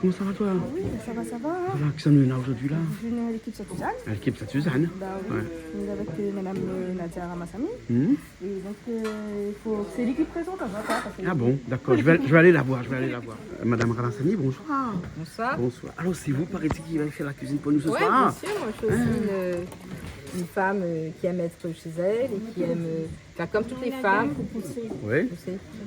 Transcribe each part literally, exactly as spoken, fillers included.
Koman sa va, toi ? Ah oui, sa va, sa va. Voilà, kisa nou néna zordi la ? Nou néna lékip Sainte-Suzanne. Ah, lékip Sainte-Suzanne. Bah oui, ouais. Nou lé avèk, euh, madame, euh, Nadia Ramassamy. Mhm. É donk, euh, i fo, sé li ki prézant, an fèt, hein, parske... Ah bon, d'accord. Je vais, je vais aller la voir, je vais aller la voir. Euh, madame Ramassamy, bonsoir. Bonsoir. Bonsoir. Alors, c'est vous, paraît-il, qui va faire la cuisine pour nous ce soir ? Ouais, bien sûr, moi, je suis aussi une, une femme, euh, qui aime être chez elle et qui aime, euh, enfin, comme toutes les femmes, pousser,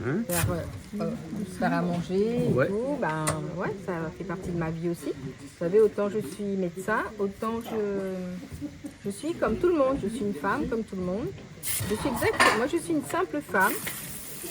hein, faire, euh, euh, faire à manger et tout, ben, ouais, ça fait partie de ma vie aussi. Vous savez, autant je suis médecin, autant je, je suis comme tout le monde, je suis une femme comme tout le monde. Je suis exact, moi, je suis une simple femme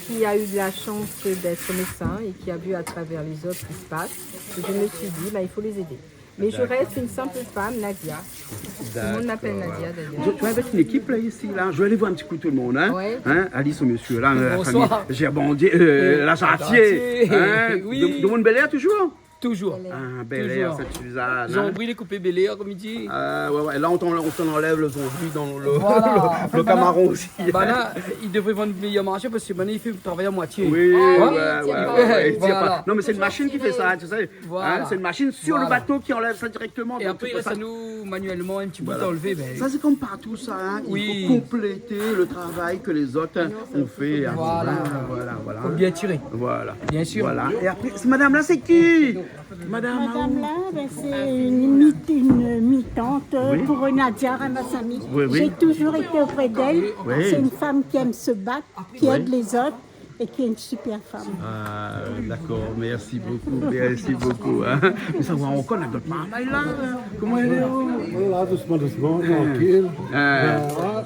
qui a eu de la chance d'être médecin et qui a vu à travers les autres ce qui se passe. Et je me suis dit, ben, il faut les aider. Mais je reste une simple femme, Nadia. Tout le monde m'appelle Nadia, d'ailleurs. D'accord. Tu, tu es avec une équipe, là, ici, là. Je vais aller voir un petit coup tout le monde, hein. Ouais. Hein, Alice, monsieur, là, la famille Gerbandier, euh, la Chartier. Hein. Oui. De, de Montbéliard, toujours ? Toujours. Ah, Bel Air, Sainte-Suzanne, hein. Zonbri lé koupé Bel Air, comme il dit. Euh, ouais, ouais. Là, on t'en-, on t'en enlève le zonbri dans le, le, le camaron aussi. Bah là, il devrait vendre meilleur marché parce que maintenant, il fait travail à moitié. Oui, ouais, ouais, ouais, il tire pas. Non, mais c'est une machine qui fait ça, tu sais. Voilà. Hein, c'est une machine sur le bateau qui enlève ça directement. Et donc, après, il reste à nous, manuellement, un petit bout à enlever, ben. Ça, c'est comme partout, ça, hein. Il faut compléter le travail que les autres, hein, ont fait avant. Voilà, voilà, voilà. Faut bien tirer. Voilà. Bien sûr. Voilà. Et après, cette madame-là, c'est qui ? Madame Aou. Madame-là, ben, c'est une mi-, une militante, euh, pour Nadia Ramassamy. Oui, oui. J'ai toujours été auprès d'elle. Oui. C'est une femme qui aime se battre, qui aide les autres et qui est une super femme. Ah, d'accord, merci beaucoup, merci beaucoup, hein. Mé sa va ankor, la dot marmay la, hein. Koman i lé, oh ? Voilà, doucement, doucement, tranquille. Hein. Ben, voilà,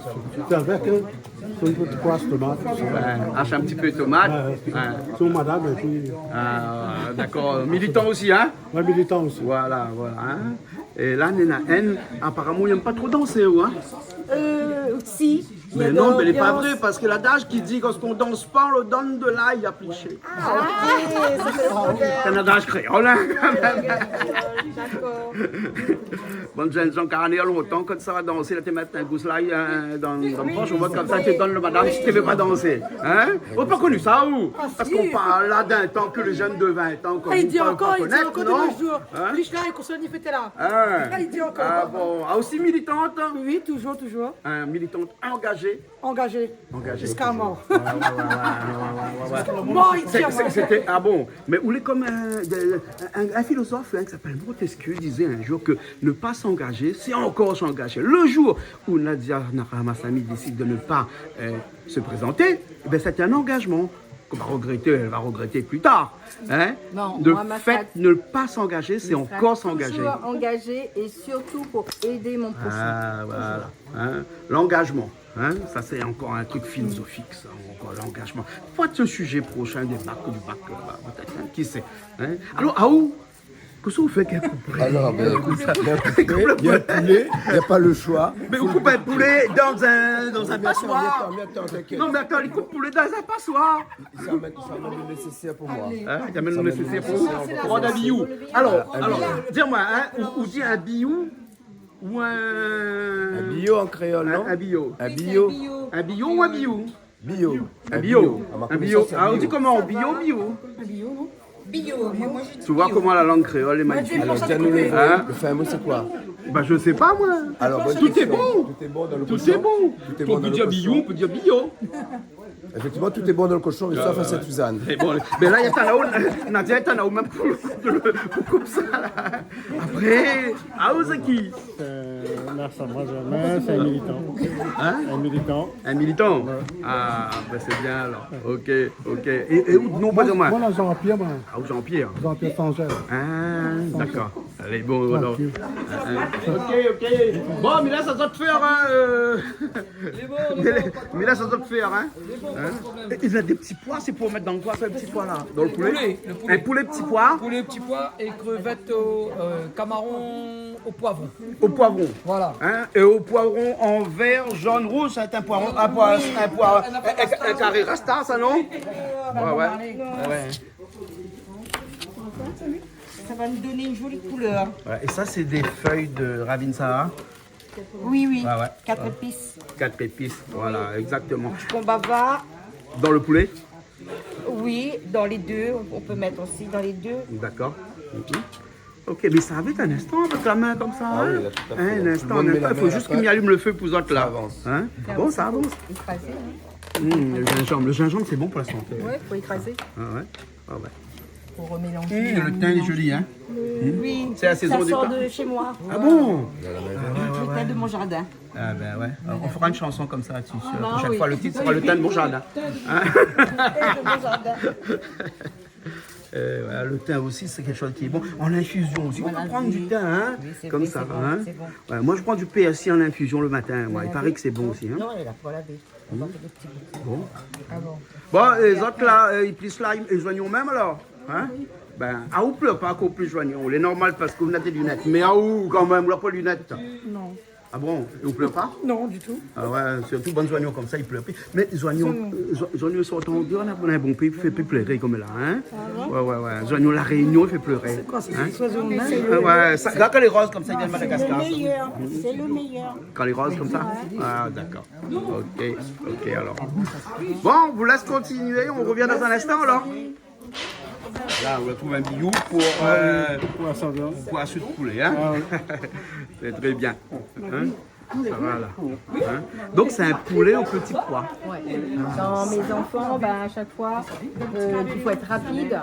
c'est avec, hein. Son ti pé de poi, tomat, tout ça. Ouais, ash in ti pé tomat. Ouais. Ouais. Son madam, et puis... Ah, d'accord. Militant aussi, hein ? Ouais, militant aussi. Voilà, voilà, hein. É la, néna inn, aparaman, i èm pa tro dansé, ou, hein ? Euh, si. Mé non, mé lé pa vré, parske l'adage ki di, kan on dans pa, on donn de l'ail à plicher. Ah, ok, ça fait le contraire. C'est un adage créole, hein, quand même. D'accord. Bann jenn jan karné, lontan, kan sa va dansé, la, té mèt in gous lay, hein, dan, dan posh, ou voi konmsa, té donn le madam, si té vé pa dansé. Hein ? Ou la pa koni sa, ou ? Ah, si. Parske on parl la d'in tan ke lé jenn de vin an, kan... Ah, i di ankor, i di ankor de nos jours. Hein ? Plis la, i konsèv, i fé la. Ah. Ah, i di ankor. Ah bon. Ah, aussi militante, hein ? Oui, toujours, toujours. Hein, militante engagée. Engagée. Engagée, toujours. Jusqu'à mort. Ouais, ouais, ouais. Jusqu'à la mort, i tien, moi. C'est, c'est, c'était, ah bon, mais ou lé comme un, un, un philosophe, hein, qui s'appelle Montesquieu, disait un jour que ne pas s'engager, c'est encore s'engager. Le jour où Nadia Ramassamy décide de ne pas, euh, se présenter, eh ben, c'est un engagement. Qu'on va regretter, elle va regretter plus tard, hein. Non, moi, ma... Le fait de ne pas s'engager, c'est encore s'engager. Je serai toujours engagée et surtout pour aider mon prochain. Ah, voilà. Toujours. Hein, l'engagement, hein, ça, c'est encore un truc philosophique, ça, encore l'engagement. Peut-être ce sujet prochain des bacs, du bac, euh, bah, peut-être, hein, qui sait, hein. Alors, Aou, kosa ou fé kèk koup ? Alors, ben, écoute, il y a un poulet, il y a un poulet, il y a pas le choix. Mé ou koup in poulé dan in, dan in pasoir. Attends, mais attends, mais attends, t'inquiète. Non, mé atann, li koup poulé dan in pasoir. Ça amène, ça amène le nécessaire pour moi. Hein, li amène le nécessaire pour, pour rendre un biyou. Alors, alors, dis-moi, hein, ou, ou di in biyou, ou in... Un biyou en créole, non ? Un, un biyou. Un biyou. Oui, c'est un biyou. Un biyou ou in biyou ? Biyou. Un biyou. Un biyou. Ah, on dit comment, biyou, biyou ? Un biyou, non ? Biyou, moi, moi, je dis biyou. Tu vois comment la langue créole est magnifique. Moi, je dis... Alors, dis-nous le, le fin mot, c'est quoi ? Hein ? Bah, je sais pas, moi. Alors, bonne question. Tout est bon. Tout est bon dans le cochon. Tout est bon. Tout est bon dans le cochon. On peut dire biyou, on peut dire biyou. Effectivement, tout est bon dans le cochon, mais sauf à Sainte-Suzanne. Ah, ouais, ouais. Mé bon, mé la, néna tann aou, Nadia, néna tann aou mèm pou, pou koup sa, la. Apré, ah, ou sé ki ? Euh, non, ça, moi, je, mais c'est un militant. Hein ? Un militant. Un militant ? Ouais. Ah, ben, c'est bien, alors. Ok, ok. É, é ou, non, pa di amoin. Moi, moi, la, Jean-Pierre, moi. Ah, ou Jean-Pierre. Jean-Pierre Sangel. Ah, d'accord. Allez, bon, alors. Tranquille. Hein, hein. Ok, ok. Bon, mé la, sa doi fé, hein, euh. Lé bon, lé bon, pa de problèm. Mé la, sa doi fé, hein. Lé bon, pa de problèm. Hein ? É, é la, dé ti poi, sé pou mèt dan koi, sa, dé ti poi la ? Dan le poulé ? Poulé, le poulé. In poulé ti poi. Poulé ti poi é krevèt o, euh, kamaron o poivron. Au poivron. Voilà. Hein ? Et au poivron en vert, jaune, rouge, c'est un poivron, un poivron, un poivron, un, un, un carré rasta, ça, non ? Ouais, ouais. Ouais. Ça va nous donner une jolie couleur. Ouais, et ça, c'est des feuilles de ravintsara ? Oui, oui. Ouais, ouais. Quatre épices. Quatre épices, voilà, exactement. Du combava. Dans le poulet ? Oui, dans les deux. On, on peut mettre aussi dans les deux. D'accord. Ok, mé sa va vit, in instan, avèk la min konmsa, in ? Ah oui, la, tout à fait. In instan, in instan, i fo zis ke mi alim lo fé pou zot la. Sa avans. In ? Bon, sa avans. Ékrazé, in ? Hmm, lo zinzanm, lo zinzanm, sé bon pou la santé. Ouais, fo ékrazé. Ah ouais. Ah ouais. Pour remélanger. Hmm, lo tin lé zoli, in ? Oui, sa sort de chez moi. Ah bon ? Le thym de mon jardin. Ah ben ouais. On fera une chanson comme ça, tu sais. La prochaine fois, le titre sera le thym de mon jardin. Hein ? Le thym de mon jardin. Euh, voilà, le thym aussi, c'est quelque chose qui est bon. En infusion aussi, on peut prendre du thym, hein, comme ça, hein. Oui, c'est vrai, c'est bon, c'est bon. Ouais, moi, je prends du persil en infusion le matin, moi. Il paraît que c'est bon aussi, hein. Non, elle est là pour laver. Bon. Ah bon. Bon, é zot la, euh, i plis la, i, é zoignon mèm alor, in ? Bin, aou i plèr pa kan i plis zoignon, lé normal parske ou na dé linèt. Mé aou, kan mèm, ou la pa linèt. Non. Ah bon ? É ou plèr pa ? Non, du tout. Ah ouais, sirtou bann zoignon konmsa, i plèr pi. Mé zoignon, euh, zo-, zoignon i sort an déor, na, na bon péi, i fé pi pléré konm la, in ? Ah bon ? Ouais, ouais, ouais. Zoignon La Réunion, i fé pléré. C'est quoi, c'est des oiseaux nains ? Ouais, sa, la, kan lé roz konmsa, i vien de Madagascar. C'est le meilleur, c'est le meilleur. Kan lé roz konmsa ? Ouais. Ah, d'accord. Ok, ok, alors. Bon, on vous laisse continuer, on revient dans un instant, alors. Là, on retrouve un biyou pour, euh, pour la sauce de poulet, hein. Ah oui. C'est très bien. Hein ? Ça va, là. Hein ? Donc, c'est un poulet au petit pois. Ouais. Quand mes enfants, ben, à chaque fois, euh, qu'il faut être rapide,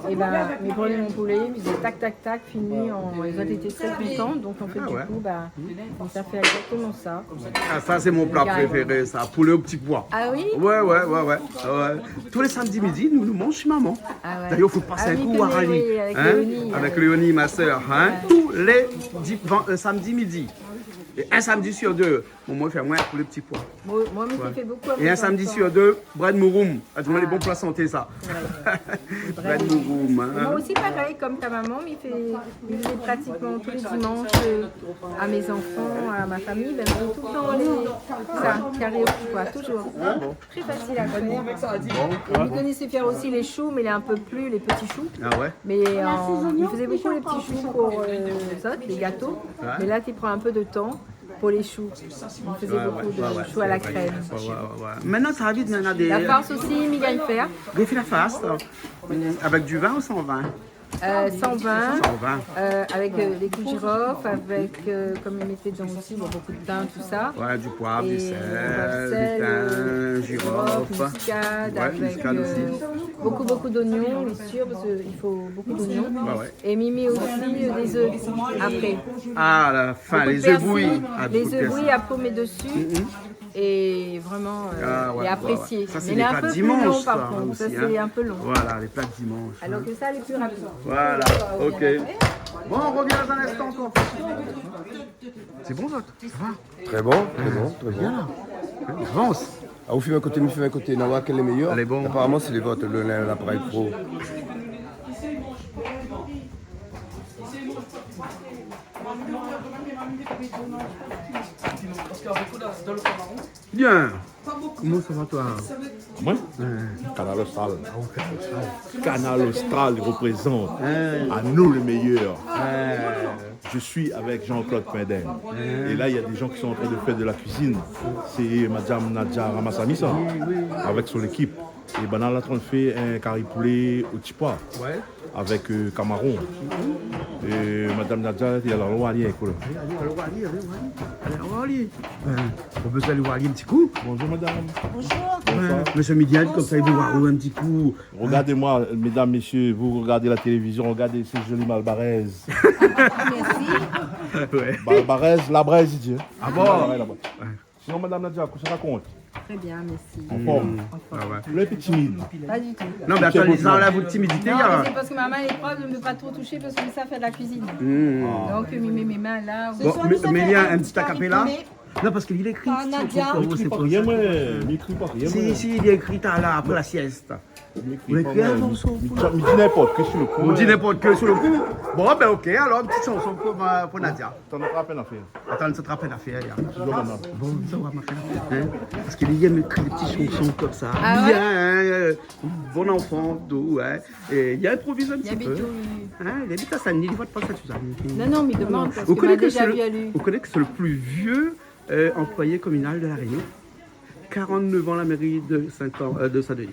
et ben, mi pran mon poulé, mi di tac, tac, tac, fini, on, les autres étaient très contents, donc en fait, du coup, bah, ça fait exactement ça. Ah, ça, c'est mon plat préféré, ça. Poulet au petit pois. Ah oui ? Ouais, ouais, ouais, ouais. Ah ouais. Tous les samedis midi, nous, nous mangeons chez maman. Ah ouais. D'ailleurs, faut passer un coup voir Léonie, hein, avec Léonie, ma sœur, hein, tous les di-, ven-, euh, samedis midi. Et un samedi sur deux, momon i fé amoin poulet petit pois. Moin, moin, mi fé bokou avèk lé zanfan. Et un samedi sur deux, brèd mouroum. Ah, tu vois, les bons plats santé, ça. Ouais. Brèd mouroum, hein. Moi aussi, pareil, comme ta maman, mi fé, mi fé pratiquement tous les dimanches, euh, à mes enfants, à ma famille, ben, mi fé tout le temps les, ça, carré au petit pois, toujours. Ah bon. Très facile à faire. Bon. Et mi koné faire aussi les choux, mais il est un peu plus, les petits choux. Ah ouais. Mais, euh, mi fé bokou les petits choux pour, euh, ça, les gâteaux. Ouais. Mais là, tu prends un peu de temps. Pour les choux. On faisait beaucoup de choux à la crème. Ouais, ouais, ouais, ouais. Maintenant, ça va vite, maintenant, des... La farce aussi, mi gingn fé. Des fines farces, euh, avec du vin ou sans vin ? Euh, sans vin. Sans vin. Euh, avec, euh, les clous de girofle, avec, euh, comme ils mettaient dedans aussi, bon, beaucoup de thym, tout ça. Ouais, du poivre, du sel, du thym, euh, girofle, muscade, ouais, avec, muscade aussi, euh, beaucoup, beaucoup d'oignons, bien sûr, parce qu'il faut beaucoup d'oignons. Ouais, ouais. Et mi mèt aussi, euh, des œufs après. Ah, à la fin, les œufs bouillis. Beaucoup de persil, ah, les œufs bouillis, après, on met dessus. Mhm. Et vraiment, euh, et apprécié. Ah, ouais, ouais, ouais. Ça, c'est les plats de dimanche, ça, aussi, hein. Mais là, un peu plus long, par contre. Ça, c'est un peu long. Voilà, les plats de dimanche, hein. Alors que ça, elle est plus rapide. Voilà, ok. Bon, on revient dans un instant, quoi. C'est bon, ça ? Ça va ? Très bon, très bon, très bon. Bien, là. Avance. Ah, ou fé in koté, mi fé in koté, nou va oir kèl lé méyèr. Allez, bon. Apparemment, c'est les vôtres, le, le, l'appareil pro. Bien. Comment ça va, toi ? Moi ? Ouais. Kanal Austral. Ah, ou Kanal Austral. Kanal Austral i représente. Ouais. À nous le meilleur. Ouais. Je suis avec Jean-Claude Pindin. Ouais. Et là, il y a des gens qui sont en train de faire de la cuisine. C'est Madame Nadia Ramasamy, ça, oui, oui, avec son équipe. Et ben, là, on est en train de faire un carry poulet au petit pois. Ouais. Avec, euh, camaron. Mhm. Et Madame Nadia, elle est à l'Orient, quoi. Allez, allez, allez, allez, allez, allez, allez. Euh, on peut aller voir un petit coup. Bonjour, madame. Bonjour. Bonsoir. Monsieur Midiane, comme ça, il veut voir un petit coup. Regardez-moi, mesdames, messieurs, vous regardez la télévision, regardez ces jolies malbaraises. Merci. Ouais. Malbaraises, la braise, il dit. Ah bon ? Ouais, la braise. Ouais. Sinon, madame Nadia, kosa i rakont ? Très bien, merci. En forme. Mm. En forme. Ah ouais. Lé timid ? Pas du tout. Non, mais attends, ils enlèvent votre timidité, là. Non, mais c'est parce que maman, elle est prof, je ne peux pas trop toucher parce que ça fait de la cuisine. Mm. Donc, mi mèt mes mains là. Bon, mais, mais il y a un petit acapella. Non, parce qu'il écrit. Par Nadia. Mi ékri pa rien, moin. Mi ékri pa rien, moin. Si, si, il écrit à la, après la sieste. Mi ékri pa rien. Ou ékri in morso pou nou. Mi di ninport koi sou le kou. Ou di ninport koi sou le kou. Bon, ben, ok, alors, une petite chanson pour, euh, pour Nadia. T'en as pas à peine à faire. Attends, sa trap in afèr, ya. Toujours maman. Bon, sa va, ma fille. Hein ? Parce que li èm ékrir dé ti shanson konmsa. Ah ouais ? Bien, hein, euh, bon enfant, tout, hein. Et il improvise un petit peu. Li abit ousa, li ? Hein, li abit à Saint-Denis, li va te passer à Suzanne. Non, non, mais demande, parce que ma déjà vu à lui. Vous connaissez que c'est le, vous connaissez que c'est le plus vieux, euh, employé communal de La Réunion ? Quarante-neuf ans, la mairie de Saint-An-, euh, de Saint-Denis.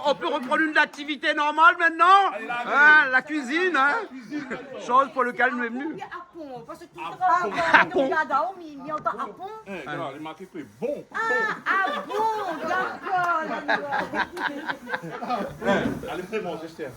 On peut reprendre une activité normale maintenant ? Hein, la cuisine, hein ? Chose pour laquelle nous sommes venus. Ah bon, parce que tout à l'heure, on a dormi, mais on a, ah bon ? Eh, non, il m'a dit que bon, ah, bon. Ah bon, d'accord, d'accord. Eh, allez, c'est bon, j'espère.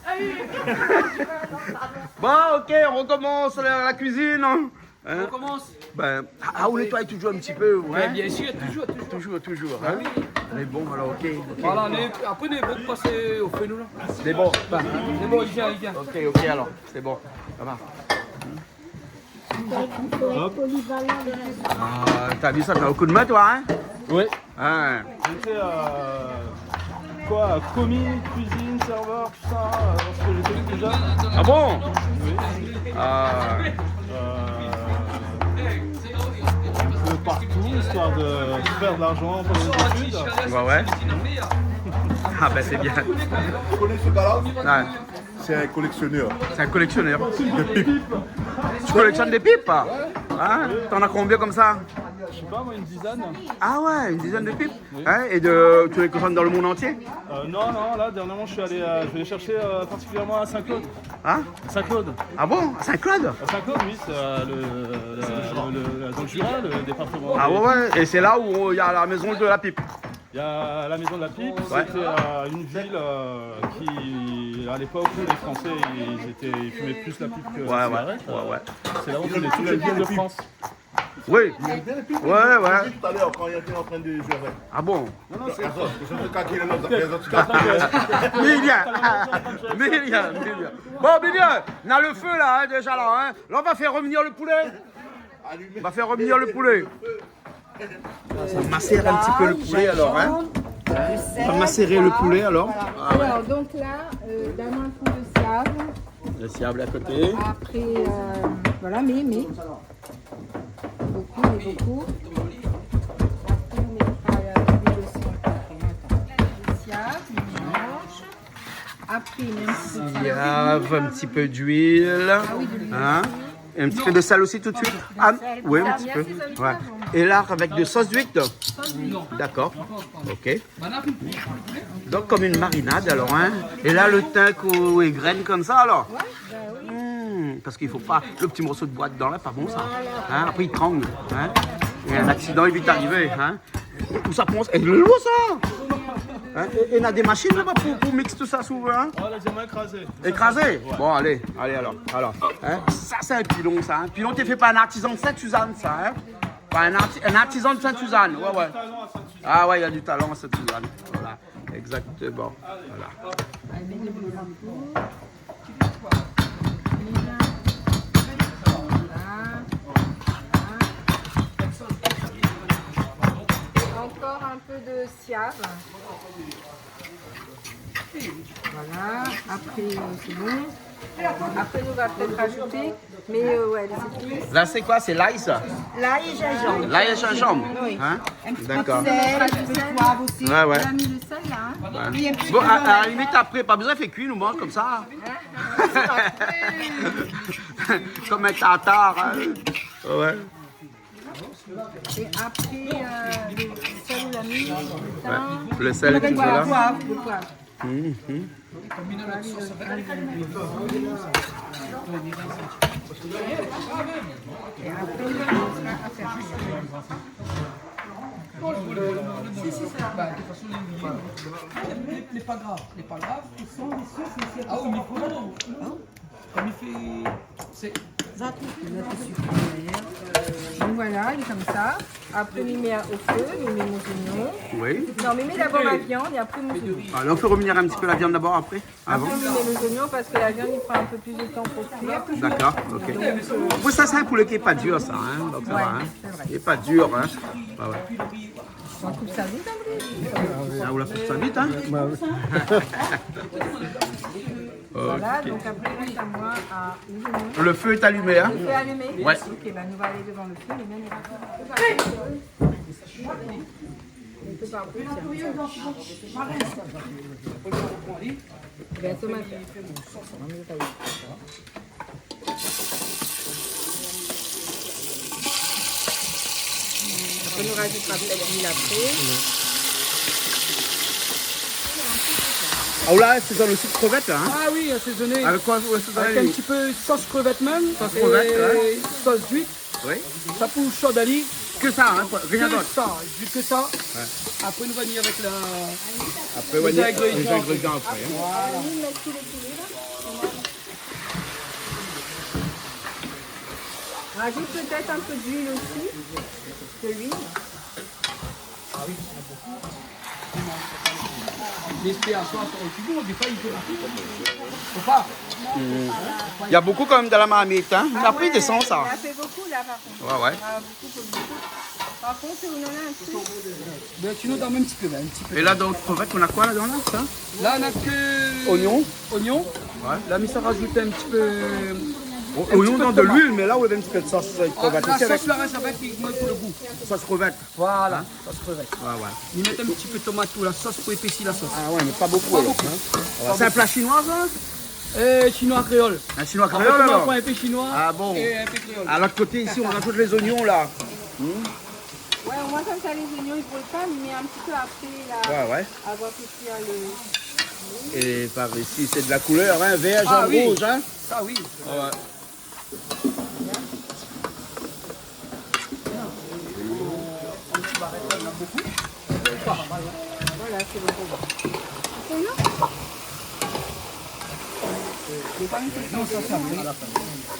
Bon, ok, on recommence la, la cuisine, hein. Hein ? On commence. Ben, ah, on nettoie toujours un petit peu, hein ? Ben, bien sûr, toujours, toujours. Toujours, toujours, hein ? Ben oui. Mais bon, alors, ok, ok. Voilà, les, après, les autres passent au feu, nous, là. C'est bon. Ben, c'est bon, il vient, il vient. Ok, ok, alors, c'est bon. Ça va. Hop. Ah, t'as vu ça, t'as un coup de main, toi, hein ? Oui. Hein. J'étais, euh, quoi, commis, cuisine, serveur, tout ça, euh, lorsque j'étais plus jeune. Ah bon ? Oui. Ah. Euh, un peu partout, histoire de faire de l'argent pour les études. Ouais, ouais. Ah ben, c'est bien. Vous connaissez ce gars-là ? Ouais. C'est un collectionneur. C'est un collectionneur. De pipes. Tu collectionnes des pipes ? Ouais. Hein ? T'en as combien comme ça ? Je sais pas, moi, une dizaine. Ah ouais, une dizaine de pipes. Oui. Hein ? Et de, tu les collectionnes dans le monde entier ? Euh, non, non, là, dernièrement, je suis allé, euh, je vais les chercher, euh, particulièrement à Saint-Claude. Hein ? Saint-Claude. Ah bon ? À Saint-Claude ? À Saint-Claude, oui, c'est, euh, le, le, le, le, dans le Jura, le département. Ah ouais, ouais. Et c'est là où il y a la maison de la pipe. Il y a la maison de la pipe, ouais. C'était, euh, une ville, euh, qui, à l'époque où les Français, ils étaient, ils fumaient plus la pipe que la cigarette, ouais, ouais, euh, c'est là où on faisait toutes les pipes de France. Oui. Il aime bien les pipes. Ouais, ouais. J'ai vu tout à l'heure quand il était en train de jouer avec. Ah bon ? Non, non, c'est... Attends, je vais te calculer les autres, les autres. Milliard. Milliard, milliard. Bon, milliard, on a le feu là, hein, déjà là, hein. Là, on va faire revenir le poulet. On va faire revenir le poulet. On va macérer un petit peu le poulet, alors, hein. On va macérer le poulet, alors. Voilà. Ah ouais. Alors, donc là, euh, donne-moi un coup de siave. Le siave à côté. Après, euh, voilà, mais, mais. Beaucoup, mais beaucoup. Après, on mettra, euh, l'huile aussi. Attends. Le siave, on mélange. Après, il met un petit peu de farine. Siave, un petit peu d'huile. Ah oui, de l'huile. Hein ? Et un petit peu de sel aussi tout de suite. Ah, oui, un petit peu. Ouais. Et là, avec de sauce d'huître ? Sauce d'huître. D'accord. Ok. Donc, comme une marinade, alors, hein. Et là, le thym qu'on égrène comme ça, alors. Ouais, bah oui. Hmm, parce qu'il faut pas, le petit morceau de bois dedans, là, pas bon, ça. Voilà. Hein, après, il tremble, hein. Et un accident, il est arrivé, hein. Ou sa pran, é lé lour sa. Hein ? É, é na dé machine laba pou, pou mix tout sa, si ou vé, hein ? Ah, lé zéman ékrazé. Ékrazé ? Ouais. Bon, alé, alé alor. Alor, hein ? Sa sé in pilon sa, hein ? Pilon té fé par in artizan de Sainte-Suzanne sa, hein ? Par in arti-, in artizan de Sainte-Suzanne, ouais, ouais. Ah ouais, na du talan à Sainte-Suzanne. Voilà, exactement. Voilà. Encore un peu de siave. Voilà, après, euh, c'est bon. Après, nou va pétèt rajouté, mé, euh, ouais, les épices. Là, c'est quoi ? C'est l'ail, ça ? L'ail et gingembre. L'ail et gingembre. Oui. Hein ? D'accord. Un petit peu de sel, un petit peu de poivre aussi. Ouais, ouais. On a mis le sel, là, hein ? Ouais. Oui, un petit peu. Bon, à, à la limite, après, pas besoin de faire cuire, nous, bon, comme ça. Hein ? Comme un tartare, hein. Ouais. Et après, euh, le sel, on a mis, le thym. Ouais. Le sel et tout ça, là. Le poivre, le poivre. Mhm. Et après, on va faire. Si, si, ça va. Lé, lé pa grav, lé pa grav. Ils sont des sources, mais c'est... Ah oui, mais comment ? Hein ? Comme il fait, c'est... Donc voilà, il est comme ça. Après, mi mèt au feu, mi mèt mon oignon. Oui. Non, mi mèt d'abord ma viande et après mon oignon. Alors, on fait revenir un petit peu la viande d'abord, après, avant. Après, mi mèt les oignons parce que la viande, il prend un peu plus de temps pour cuire. D'accord, ok. Donc, euh, oui, ça, c'est un poulet qui est pas dur, ça, hein, donc ça va, hein. Ouais, c'est vrai. Il est pas dur, hein. Ouais, ouais. On coupe ça vite, André. Ah, on la coupe ça vite, hein. Bah, oui. Voilà, ok. Donc après, c'est à moi à ouvrir. Le feu est allumé, hein ? Le feu est allumé ? Ouais. Ok, ben, nous va aller devant le feu, les mains les... On peut pas, on peut faire ça. Ben, tomate. Après, nou rajoutera pétèt luil apré. Ouais. Voilà, un petit peu ça. Ah, ou la asézone osi krevèt la, in ? Ah oui, asézoné. Avèk koi ou asézone ali ? Avèk in ti pé sos krevèt mèm. Sos krevèt, é sos d'uit. Oui. Sa pou sho d'ali. Ke sa, in, rien d'ot. Ke sa, zis ke sa. Ouais. Apré nou va vni avèk la, apré, lé zingrédian apré, in. Voilà. Rajoute peut-être un peu d'huile aussi, de l'huile. L'inspiration, c'est toujours du pain, il faut la faire. Faut pas. Hmm. Il y a beaucoup quand même dans la marmite, hein. Ah ouais, il a fait beaucoup, là, par contre. Ouais, ouais. Ah, beaucoup, beaucoup. Par contre, on en a un peu. Ben, sinon, donn amoin in ti pé, la, in ti pé. Et là, donc, en fait, on a quoi là-dedans, là, ça ? Là, on a que oignon. Oignon. Ouais. Là, mi sa rajout in ti pé, o-, oignon dan de l'huile, mé la ou la in ti pé de sos, euh, krevèt osi avèk. Ah, la sos la rès avèk, i mèt pou le gou. Sos krevèt. Voilà, sos krevèt. Ouais, ouais. Mi mèt in ti pé tomat pou la sos, pou épési la sos. Ah ouais, mé pa bokou. Pa bokou, in. Pa bokou. C'est un plat chinois, ça ? Euh, chinois kréol. Un chinois kréol, alors ? An fèt, nou pran in pé shinoi é in pé kréol. Ah bon. À l'autre côté, ici, on rajoute les oignons, là. Hmm. Ouais, au moins, comme ça, les oignons, ils brûlent pas, mais un petit peu après, là, ouais, ouais, avoir fait cuire le... Et par ici, c'est de la couleur, hein, vert, jaune, rouge, hein. Ah oui. Ça, oui. Ouais. Voilà, c'est bon. C'est bon.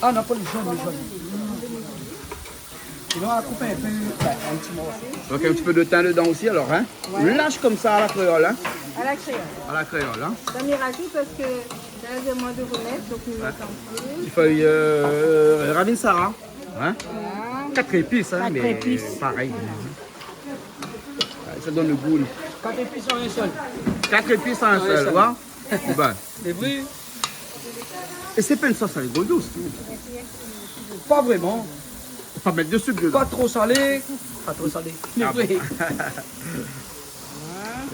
Ah, non, pas le jaune, le jaune. Sinon, on coupe un peu, ouais, un petit morceau. Donc, un petit peu de thym dedans aussi, alors, hein ? Ouais. Lâche comme ça à la créole, hein ? À la créole. À la créole, hein ? Ça m'ira tout parce que là, j'ai moins de remède, donc il me manque un peu. Ti fèy, euh, ravine sara, hein ? Voilà. Quatre épices, hein, quatre épices, mais pareil. Ouais, ça donne le goût. Quatre épices en un seul. Quatre épices en un seul, ouais. Ben. C'est vrai. É sé pa in sos a rigolo, sa. Pas vraiment. Fo pa mèt de sik dedan. Pas trop salé. Pas trop salé. Ah bon.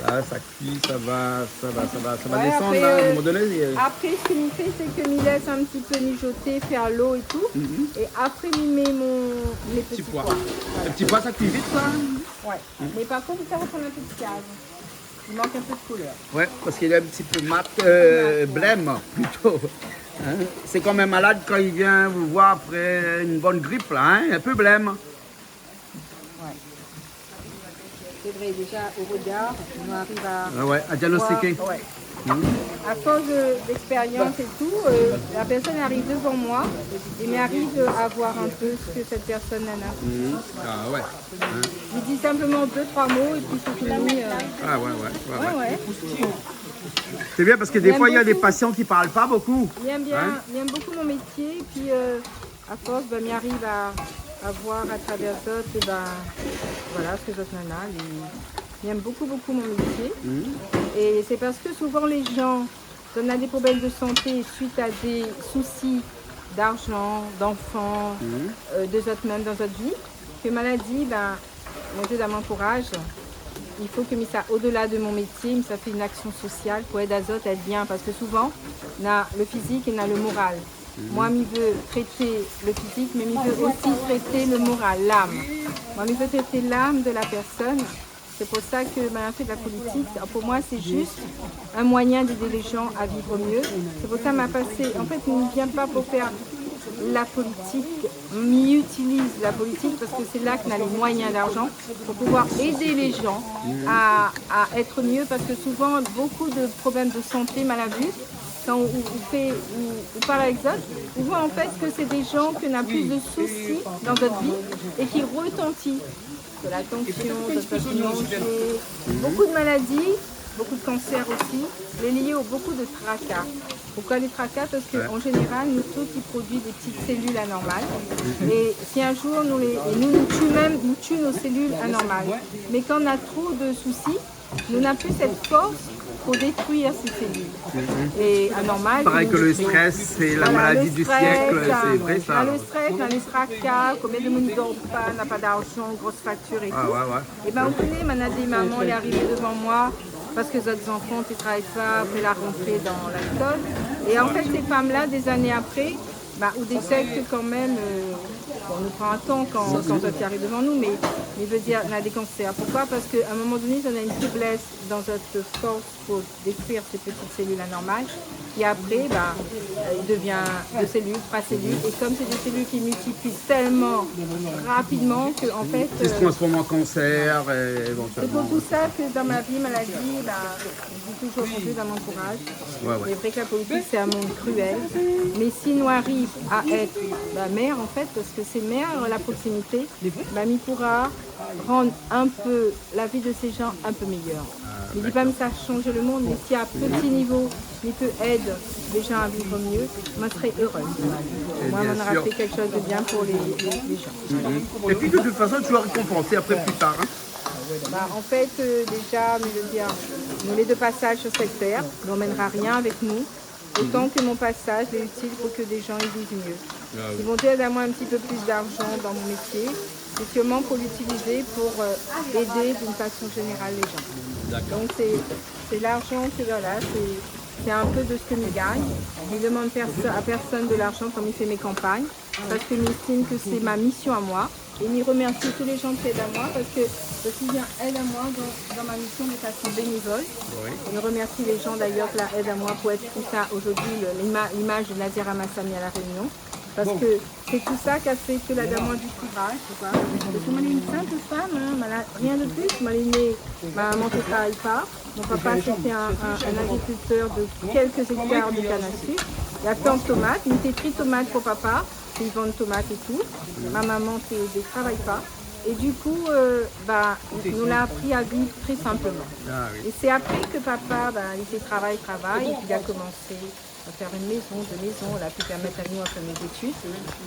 Là, ça cuit, ça va, ça va, ça va, ça va descendre, là, à un moment donné, euh. Ouais, après, euh, après, ce que mi fais, c'est que mi laisse un petit peu mijoter, faire l'eau et tout. Mhm. Et après, mi mets mon, mes petits pois. Petits pois. Voilà. Les petits pois, ça cuit vite, ça, hein ? Ouais. Mhm. Mais par contre, ça va prendre un peu de case. Il manque un peu de couleur. Ouais, parce qu'il est un petit peu mat, euh, blême, plutôt. Hein ? C'est comme un malade quand il vient vous voir après une bonne grippe, là, hein, un peu blême. Ouais. C'est vrai, déjà, au regard, on arrive à voir. Ah ouais, à diagnostiquer. Ouais. Mhm. À force de, d'expérience et tout, euh, la personne arrive devant moi et m'arrive à voir un peu ce que cette personne en a. Mhm. Ah ouais. Hein ? Mi di sinpleman dé, troi mo épi sé fini, euh. Ah ouais, ouais, ouais, ouais. Ouais, ouais. C'est bien parce que des fois, il y a des patients qui parlent pas beaucoup. Mi èm bien, hein ? Mi èm bokou mon métié, épi, euh, à force, ben, mi ariv à, à voir à travers zot, é ben, voilà, sak zot néna, lé, mi èm bokou, bokou mon métié. Mhm. Et c'est parce que souvent les gens zot néna des problèmes de santé suite à des soucis d'argent, d'enfants, mhm, euh, de zot mèm dan zot vi, ke maladi, ben, moin, mi donn amoin kouraz. Il faut que mi sa, au-delà de mon métier, mi sa fé une action sociale pour aider les autres à être bien, parce que souvent, on a le physique et on a le moral. Mhm. Moi, mi veux traiter le physique, mais mi veux aussi traiter le moral, l'âme. Moi, mi veux traiter l'âme de la personne. C'est pour ça que, ben, ma fé de la politique, pour moi, c'est juste un moyen d'aider les gens à vivre mieux. C'est pour ça, ma passé, en fait, on ne vient pas pour faire la politique, mi utilise la politique parce que c'est là qu'on a les moyens d'argent pour pouvoir aider les gens à, à être mieux, parce que souvent, beaucoup de problèmes de santé, mal à vue, quand on, on fait, on, on parle avec eux, on voit en fait que c'est des gens qui n'ont plus de soucis dans notre vie et qui retentit de la tension, de la tension, beaucoup de maladies, beaucoup de cancers aussi, mais lié au beaucoup de tracas. Pourquoi les tracas ? Parce que, ouais, en général, nou tout i produi des petites cellules anormales. Mhm. Et si un jour, nou lé, é nou, nou tié mèm, nou tié nos cellules anormales. Mais quand on a trop de soucis, nou na pi cette force pour détruire ces cellules. Mhm. Et anormales, pareil que le stress, c'est la maladie du siècle, c'est vrai, ça. Voilà, le stress, hein. Na le stress, na le tracas, combien de monde i dor pa, na pa d'argent, grosse facture et tout. Ah, ouais, ouais. Et ben, vous voyez, maintenant, des mamans, elles arrivent devant moi parce que les autres enfants, ils travaillent pas, après la rentrée dans l'école. Et en fait, ces femmes-là, des années après, Bah, ou détèk kan mèm, euh, bon, nou pran in tan kan, kan zot i ariv dovan nou, mé, mé i vé dir, nou na dé kansèr. Poukoi ? Parske a in moman doné, zot na in féblès dan zot fors pou détrui sé ti sélil anormal. É apré, bah, euh, i devien dé sélil, troi sélil. É kom sé dé sélil ki miltipli tèlman rapidman ke, an fèt, euh, i se transform an kansèr, é évantuèlman, sé pou tout sa ke dan ma vi, maladi, bah, mi di toujour, konté dan mon kouraz. Ouais, ouais. Sé vré ke la politik, sé in monn kruèl. Mé si nou ariv a èt, bah, mèr, an fèt, parske sé mèr, la proksimité, bah, mi poura rann in pé la vi de sé jan in pé méyèr. Ah, dakor. Mi di pa mi sa shanj le monn, mé si a pti nivo mi pé èd dé jan a viv myé, moin sré éreuz. Sé bien sir. Moin, mi nora fé kékshoz de bien pou lé, lé, lé jan. Mhm. É pi, de tout fason, ou sra rékonpansé apré, pli tar, hein. Bah, an fèt, euh, déza, mi vé dir, nou lé de pasaz su sèt tèr, nou amenn rien avèk nou. Otan ke mon pasaz lé itil pou ke dé jan i viv myé. Ah oui. Si Bondié i donn amoin in pti pé plis d'arjan dan mon métié, sé sirman pou l'itiliz pou, euh, èd d'in fason jénéral lé jan. Dakor. Donk sé, sé larjan ke, voilà, sé, sé in pé de sak mi gingn. Mi demann pèrso-, a pèrsone de larjan kan mi fé mé kanpagn. Parske mi estim ke sé ma mision amoin. É mi remèrsi tout lé jan ki èd amoin, parske, parske zot i vien èd amoin dan, dan ma mision de fason bénévol. Oui. É mi remèrsi lé jan d'ayèr ki la èd amoin pou èt konmsa zordi, le, l'ima-, limaz de Nadir Amassami a La Rényon. Parske sé tout sa ki la fé ke la donn amoin du kouraz, koi. Parske moin lé in sinp fanm, hein, moin la rien de plis. Moin lé né, ma momon té travay pa. Mon papa, sété in, in, in agrikiltèr de kèk éktar de kann a sik. La fé in tomat, mi té tri tomat pou papa, té i vann tomat é tout. Ma momon té, té travay pa. É du kou, euh, bah, nou la apri a viv trè sinploman. Ah oui. É sé apré ke papa, bah, li té travay, travay, é pi li la komansé a fé in mézon, dé mézon, la pi pèrmèt anou a fé nout zétid.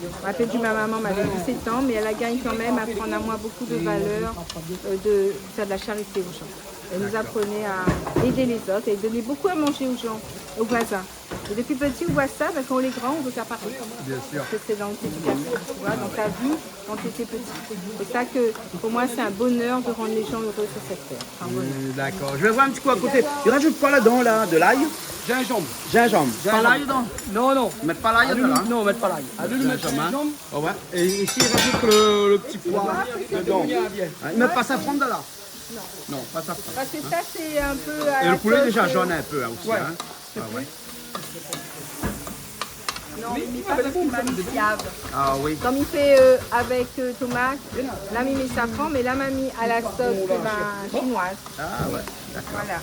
Moin la pèrd ma momon, mi lavé disèt an, mé èl la gingn kan mèm aprann amoin bonpé de valèr, euh, de fé de la sharité o jan. Èl la aprann amoin a èd lé zot, é donn bonpé a manzé o jan, o voizin. É dopi pti, ou voi sa, bin, kan ou lé gran, ou vé sa parèy. Bien sir. Parske sé dan lédikasion, ou voi, dan ta vi, kan ou té pti. Sé sa ke, pou moin, sé in bonèr de rann lé jan éré su sèt tèr. Sé in bonèr. Hmm, dakor. Mi vé voir in ti kou a koté. I rajout koi ladan, la ? De lay ? Zinzanm. Zinzanm. Zinzanm. Pa lay dedan ? Non, non. Mèt pa lay dedan, la ? Non, mèt pa lay. Alé, mèt zinzanm, hein. Zinzanm. Ah ouais. É isi, i rajout le, le ti poi dedan. Hein, i mèt pa safran dedan, la ? Non. Non, pa safran. Parske sa, sé in pé a la sos, euh, é le poulé lé déza jaune in pé, hein, osi, hein. Ouais. Ah ouais. Non, mi mèt pa safran, mi mèt siav. Ah oui. Kom mi fé, euh, avèk, euh, tomat, la mi mèt safran, mé la mi mèt a la sos, bin, shinoiz. Ah ouais, dakor. Voilà.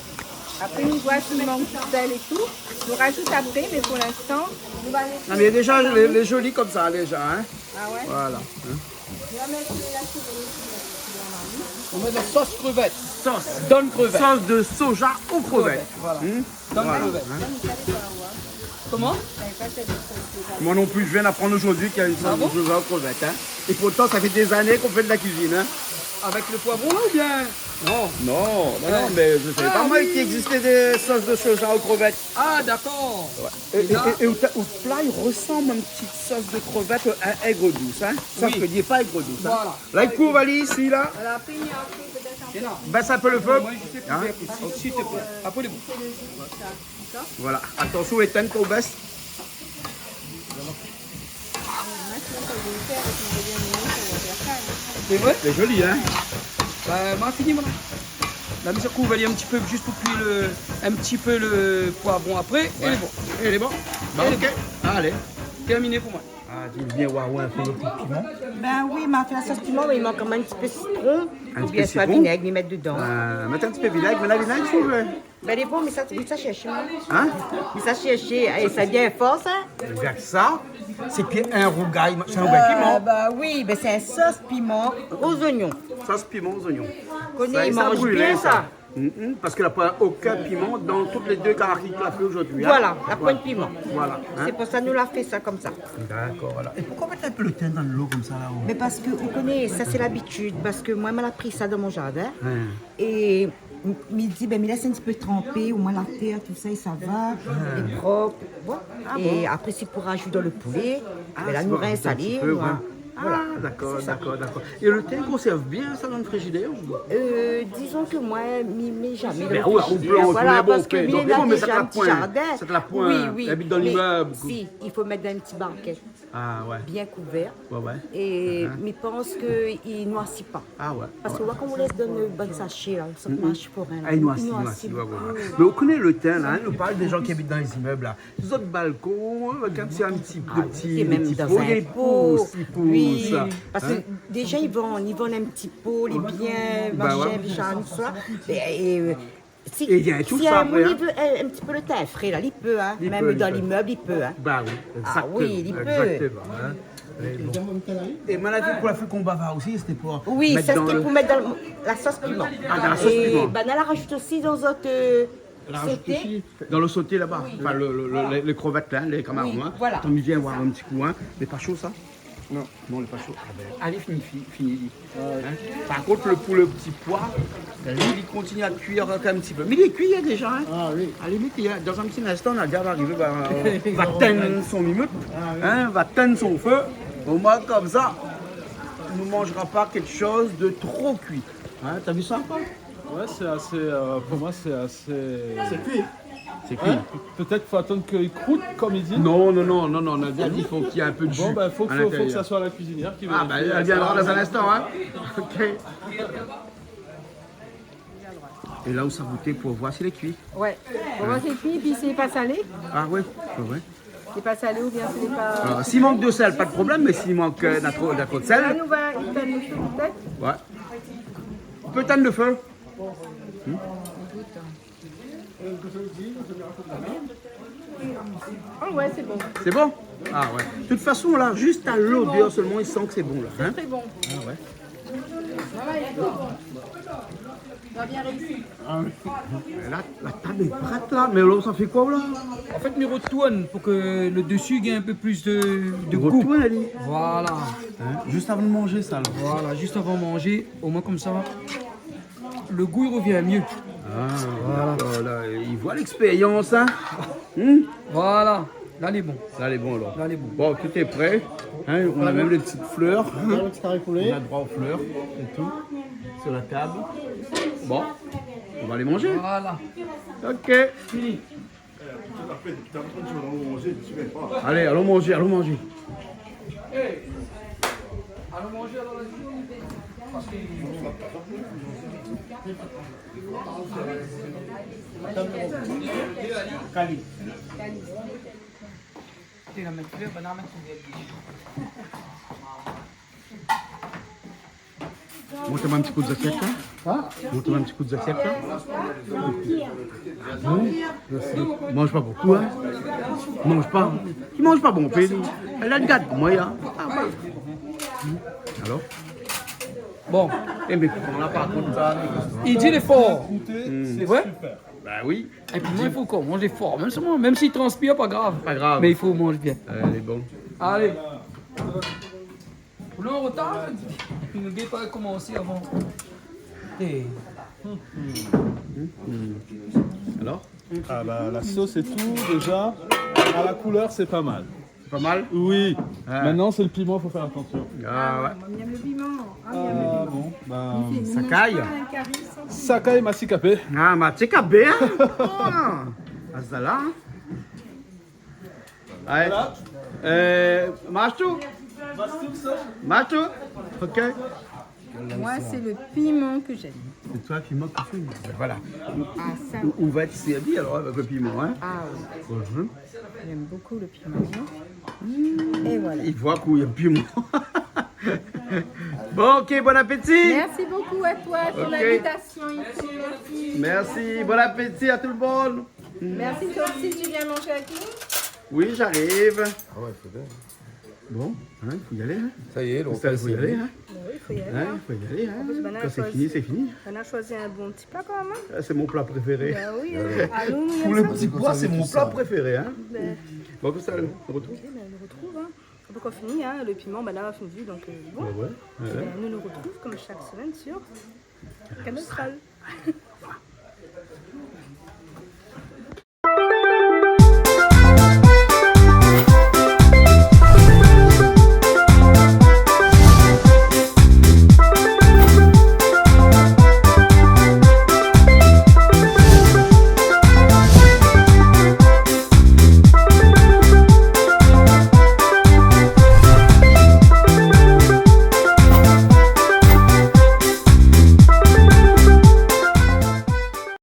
Apré, nou voi si i mank sèl é tout. Nou rajout apré, mé pou linstan, nou va lésé. Non, mé déza, lé, lé zoli konmsa, déza, hein. Ah ouais ? Voilà, hein. Nou va mèt la sos. On met la sauce crevette. Sauce. Donne crevette. Sauce de soja aux crevettes. Voilà. Hmm ? Donne crevette. Voilà, hein. Koman ? Moin non pli, mi vien aprann zordi k'i na in sos de soja aux crevettes, hein. Ah bon ? É pourtan, sa fé dé zané k'ou fé de la kuizine, hein. Avèk le poivron, la, oubien ? Non. Non, mé non, mé mi savé pa, moin, k'i égzis dé sos de soja aux crevettes. Ah, dakor. Ouais. É, é, é, é out, out pla i rosanm in ti sos de krevèt, euh, èg dous, hein. Oui. Sof ke li lé pa èg dous, hein. Voilà. La, i kouv ali isi, la. Voilà, apré, mi mèt in pé, pétèt in pé. Bès in pé le fé. Moin, mi sé pa. Hein ? Siouplé. Apré, lé bon. Voilà. Atansion, étinn kan ou bès. Sé vré ? Lé zoli, hein ? Bin, ma fini, moin. La, mi sa kouv ali in ti pé, zis pou kui le, in ti pé le poivron apré, é lé bon. Ouais. É lé bon. Bin, OK. Alé. Tèrminé pou moin. Ah, di bien, ouais, ouais, in pé le piman. Bin oui, ma fé la sos piman, mé i mank kan mèm in ti pé sitron. In ti pé sitron ? Oubien soi vinèg, mi mèt dedan. Euh, mèt in ti pé vinèg, mé la vinèg, si ou vé. Bin, lé bon, mi sa, mi sa shèrshé, moin. Hein ? Mi sa shèrshé, é sa bien for, sa. Gard sa, sé pi in rougay, sé in rougay piman. Euh, bin oui, bin sé in sos piman o zoignon. Sos piman o zoignon. Koné, i manz bien sa. Mm, mm, parske la poin okin piman dan tout lé dé kari ke la fé zordi, hein. Voilà, la poin piman. Voilà, hein. Sé pou sa nou la fé sa konmsa. Dakor, voilà. É poukoi mèt in pé le tin dan lo konmsa, la, oh ? Mé parske, ou koné, sa sé labitid, parske moin, ma la pri sa dan mon zardin. Hein. É m-, mi di, bin, mi lès in ti pé tranpé, omoin la tèr, tout sa, é sa va, lé prop. Bon. Ah bon ? É apré, sé pou rajout dan le poulé. Ah, bin, la, sé nou pou rajout in ti pé, ouais. Ah, dakor, dakor, dakor. É lo tin i konsèrv bien sa dan lo frizidèr ou ? Euh, dizon ke moin, mi mèt zamé dan lo frizidèr. Mé oué, ou pé, ou pé, parske mi na déza in ti zardin. Sa té la poin, oui, oui, abit dan limèb. Mé si, i fo mèt dan in ti barkèt. Ah oué. Bien kouvèr. Oué, oué. É mi pans ke i noirsi pa. Ah oué. Parske ou oi kan ou lès dan in bann sashé la, sa marsh pa rien la. Ah, i noirsi, i noirsi, oué, oué. Mé ou koné lo tin la, in, nou parl dé jan ki abit dan lé zimèb la. Zot balkon, avèk in ti, in ti, dé ti, dé ti po, i pous, i pous. Oui, parske déza i vann, i vann in ti po, lé bien, machin, bicha, tousa. É, é, euh, si, é i vien si in moun i vé, euh, in ti pé lo tin fré la, li pé, in. Mèm dan limèb, li pé, in. Ba oui, égzaktoman, égzaktoman, in. É bon. É moin la vi pou la fé konba va osi, sété pou mèt dan lo... Oui, sa sété pou mèt dan la sos piman. Ah, dan la sos piman. É banna la razout osi dan zot, euh, soté. Dan lo soté laba. Oui. Anfin, lo, lo, lo, lé, lé krevèt la, lé kamaron, in. Oui, voilà. Atann, mi vien oir in ti kou, in. Lé pa sho sa ? Non. Non, lé pa sho. Ah bin, alé, fini, fi-, fini, li. Ah oui. In ? Par kont, lo poulé o ti poi, li, li kontinié a kuir ankor in ti pé. Mé li lé kui, in, déza, in. Ah oui. A la limit, li, dan in ti instan, Nadia va arivé, va, va tinn son mimout, in, va tinn son fé. Omoin, konmsa, nou manzra pa kékshoz de tro kui. In, ou la vi sa, koi ? Ouais, c'est assez, euh, pour moi, c'est assez... C'est cuit. C'est cuit. Hein ? Peut-être faut attendre qu'il croûte, comme il dit. Non, non, non, non, non, on a bien dit, faut qu'il y ait un peu de jus à l'intérieur. Bon, ben, faut que, faut, faut que ça soit la cuisinière qui vérifie ça. Ah, ben, elle viendra dans un instant, hein. Ok. Et là, on s'est goûté pour voir si c'est cuit. Ouais. Pour voir si c'est cuit, puis c'est pas salé. Ah ouais, ouais, ouais. Lé pa salé oubien lé pa... Alors, s'il manque de sel, pas de problème, mais s'il manque, euh, d'un trop, d'un trop de sel... La nou va éteindre le feu peut-être ? Ouais. On peut éteindre le feu. Hmm ? Oh ouais, c'est bon. C'est bon ? Ah ouais. De toute façon, là, juste à l'odeur seulement, il sent que c'est bon, là, hein ? C'est très bon. Ah ouais. Voilà, c'est bon. On a bien réussi. Ah oui. La, la tab lé prèt la, mé la, sa fé koi la ? An fèt, mi rotourn pou ke lo dési i gingn in pé plis de, de gou. Rotourn, ali. Voilà. Hein ? Zis avan manzé sa la. Voilà, zis avan manzé, omoin konmsa, lo gou i revien myé. Ah, voilà. Dakor, la, i voi lékspérians, hein. Hmm ? Voilà. La lé bon. La lé bon, alor. La lé bon. Bon, tout est prêt. Hein, on a même les petites fleurs. On a le petit carré poulet. On a droit aux fleurs et tout sur la table. Bon, on va aller manger. Voilà. Ok. Fini. Allez, allons manger, allons manger. Allons manger, allons manger. Kali. Té la mèt flèr, banna la mèt flèr. Mont amoin in ti kou zasièt la. Hein ? Mont amoin in ti kou zasièt la. Ah bon ? Manz pa bonpé, hein ? Manz pa. Ki manz pa bonpé, li. Èl la gard amoin, hein. Ah, ouais. Hmm. Alor ? Bon. Eh, mé koman la, par kont, sa, li di lé for. Hmm. Sé vré ? Bah oui. Épi moin, i fo koi, manzé for. Mèm si moin, mèm si i transpir, pa grav. Pa grav. Mé i fo manzé bien. Allez, bon. Allez. Ou lé an rotar, épi nou la pa komansé avan. Eh. Hmm. Alors ? Ah bah, la sauce et tout, déjà, à la couleur, c'est pas mal. C'est pas mal ? Oui. Ah. Maintenant, c'est le piment, faut faire attention. Ah ouais. Ah, moin mi èm lo piman. Ah, mi èm lo piman. Ah bon, bah... Sa i kay. Sa i kay, masi kapé. Ah, masi kapé, hein ? Ah, sa la, hein ? Allez. Voilà. Euh, marsh tout ? Marsh tout, sa ? Marsh tout ? Ok. Moi, c'est le piment que j'aime. C'est toi le piment que tu aimes. Ben voilà. Ah, ça. On, on va être servi alors avec le piment, hein ? Ah oui. Mhm. J'aime beaucoup le piment. Et voilà. I voi k'ou èm piman. Bon, ok, bon appétit. Merci beaucoup à toi pour l'invitation ici. Merci. Merci, bon appétit à tout le monde. Merci, toi aussi, tu viens manger avec nous ? Oui, j'arrive. Ah ouais, c'est bien. Bon, hein, il faut y aller, hein. Ça y est, le repas est servi. Faut y aller, hein. Bah oui, il faut y aller, hein. Hein, il faut y aller, hein. En plus, maintenant, choisi, c'est fini. Quand même, hein. Ah, c'est mon plat préféré. Bah oui, hein. Pour le petit pois, c'est mon plat préféré, hein. Bon, comme ça, on retrouve. Ok, ben, on retrouve, hein. Pokor fini, hein, lo piman, banna la fine vi, donk, euh, bon. Ouais, ouais. Eh ben, nou nou retrouv konm shak semèn sur Kanal Austral.